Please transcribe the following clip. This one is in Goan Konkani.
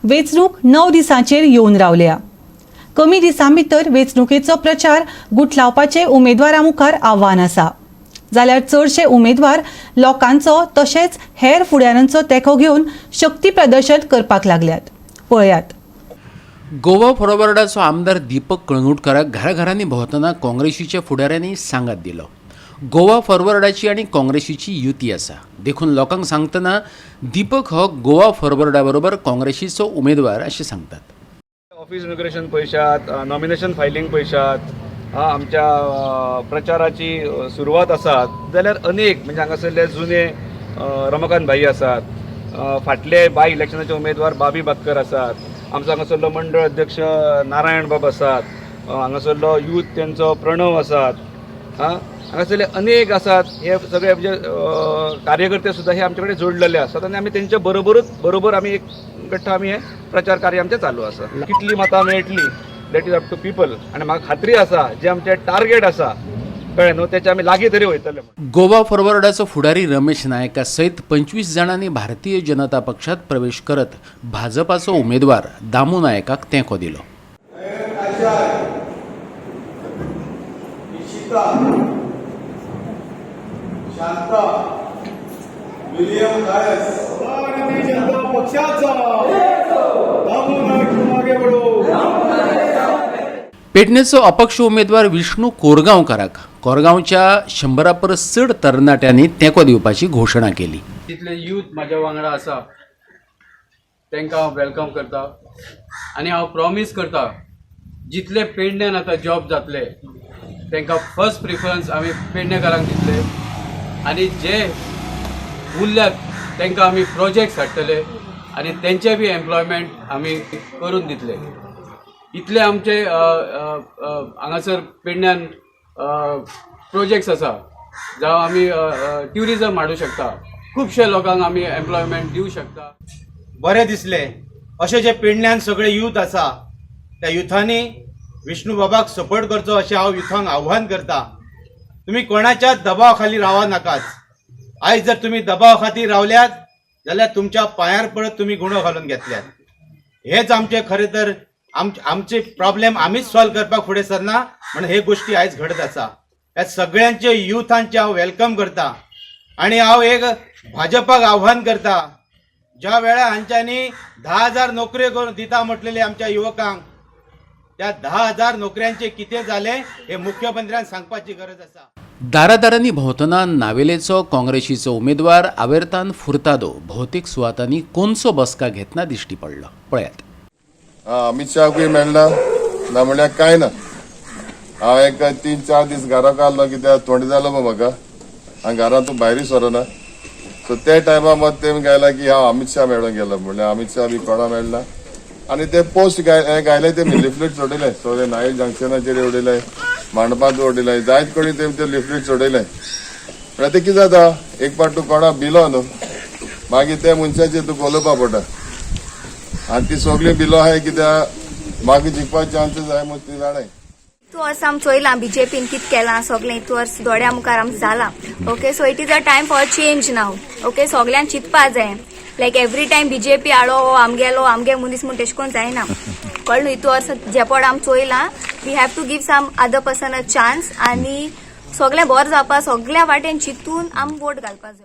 वेंचणूक 9 दिसांचेर येवन रावल्या. कमी दिसां भितर वेंचणुकेचो प्रचार गुठलावपाचें उमेदवारां मुखार आव्हान आसा. जाल्यार चडशे उमेदवार लोकांचो तशेंच हेर फुडाऱ्यांचो तेंको घेवन शक्ती प्रदर्शन करपाक लागल्यात. पळयात. गोवा फॉरवर्डाचो आमदार दीपक कळंगूटकाराक घराघरांनी भोंवतना काँग्रेसीच्या फुडाऱ्यांनी सांगात दिलो. गोवा फॉरवर्डाची आनी काँग्रेसीची युती आसा, देखून लोकांक सांगतना दीपक हो गोवा फॉरवर्डा बरोबर काँग्रेसीचो उमेदवार अशें सांगतात. ऑफिस इनॉग्रेशन पळयशात, नॉमिनेशन फायलींग पळयशात, आमच्या प्रचाराची सुरवात आसात जाल्यार अनेक म्हणजे हांगासरले जुने रमाकांत भाई आसात, फाटले बाय इलेक्शनाचे उमेदवार बाबी बातकर आसात, आमचो हांगासरलो मंडळ अध्यक्ष नारायण बाब आसात, हांगासरलो यूथ तेंचो प्रणव आसात, हांगासरले अनेक आसात. हे सगळे म्हणजे कार्यकर्ते सुद्दां हे आमचे कडेन जोडलेले आसात आनी आमी तेंच्या बरोबरूच बरोबर आमी एक गट्टा आमी हे प्रचार कार्य आमचें चालू आसा. कितली मतां मेळटली, that is up to people. आनी म्हाका खात्री आसा, जे आमचें टार्गेट आसा, कळ्ळें न्हू, तेच्या आमी लागीं तरी वयतले म्हूण. गोवा फॉरवर्डाचो फुडारी रमेश नायका सयत 25 जाणांनी भारतीय जनता पक्षात प्रवेश करत भाजपाचो उमेदवार दामू नायकाक तेंको दिलो. इशिता, शांता, विलियम डायस. भारतीय जनता पक्षाचा दामू नाईक, तुम आगे बढ़ो. पेडणेचो अपक्ष उमेदवार विष्णू कोरगांवकाराक कोरगांवच्या 100 परस चड तरणाट्यांनी तेंको दिवपाची घोशणा केली. तितले यूथ म्हाज्या वांगडा आसा, तांकां हांव welcome करता आनी हांव प्रॉमीस करता, जितले पेडण्यान आतां जॉब जातले तांकां फर्स्ट प्रिफरन्स आमी पेडणेकारांक दितले आनी जे उरल्यात तांकां आमी प्रोजेक्ट्स हाडटले आनी तेंचे बी एम्प्लॉयमेंट आमी करून दितले. इतले आमचे अ, अ, अ, हांगासर पेडण्यान प्रोजेक्ट्स आसा, जावं आमी ट्युरिजम हाडूं शकता, खुबशे लोकांक आमी एम्प्लॉयमेंट दिवं शकता. बरें दिसलें. अशें जे पेडण्यान सगळे यूथ आसा, त्या युथांनी विष्णू बाबाक सपोर्ट करचो अशें हांव युथांक आव्हान करता. तुमी कोणाच्याच दबावा खाली रावा नाकात. आयज जर तुमी दबावा खातीर रावल्यात जाल्यार तुमच्या पांयार परत तुमी गुणो घालून घेतल्यात. हेच आमचे खरें तर आमचे प्रॉब्लेम आमीच सॉल्व करपाक फुडें सरना म्हणून हे गोश्टी आयज घडत आसा. ह्या सगळ्यांचे युथांचे हांव welcome करता आणि हांव एक भाजपाक आव्हान करता, ज्या वेळार हांच्यांनी 10,000 नोकऱ्यो करून दिता म्हटलेले आमच्या युवकांक, त्या 10,000 नोकऱ्यांचे कितें जालें हे मुख्यमंत्र्यान सांगपाची गरज आसा. दारादारांनी भोंवतना नावेलेचो काँग्रेसीचो उमेदवार आवेर्तान फुर्तादो भौतेक सुवातांनी कोनसो बसका घेतना दिश्टी पडलो. पळयात. हा, अमित शहाकूय मेळना ना म्हणल्यार कांय ना. हांव एक 3-4 दीस घराक आसलो, कित्याक थंड जालो मग म्हाका आनी घरांतून भायरूय सरना. सो ते टायमार मात तेमी गायला की हांव अमित शहा मेळोंक गेलो म्हणल्यार अमित शहा बी कोणा मेळना. आनी ते पोस्ट हे गायले, ते लिफलेट सोडयले सगळे, नावेल जंक्शनाचेर उडयले, मांडपांत उडयले, जायत कडेन ते ते लिफलेट सोडयले. म्हणल्यार ते कितें जाता, एक पाट तूं कोणा भिलो न्हू, मागीर ते मनशाचेर तुका उलोवपा पडटा आनी ती सगळीं बिलो आहाय, कित्याक म्हाका जिखपाक चान्सीस जाय म्हूण ती जाणाय. इतू वर्स आमी चोयलां बीजेपीन कित केलां सगळें. इतू वर्स दोळ्या मुखार आमकां जालां. Okay, so it is a time for change now. Okay, सगळ्यांक चिंतपा जाय. लायक एवरी टायम बीजेपी हाडो, आमगेलो आमगे मनीस म्हूण तेश कोन जायना, कळ्ळें न्हू? इतू वर्स जेपड आमी चोयलां, we have to give some other person a chance आनी सगळें बरें जावपा सगळ्या वाटेन चिंतून आमी वोट घालपा जाय.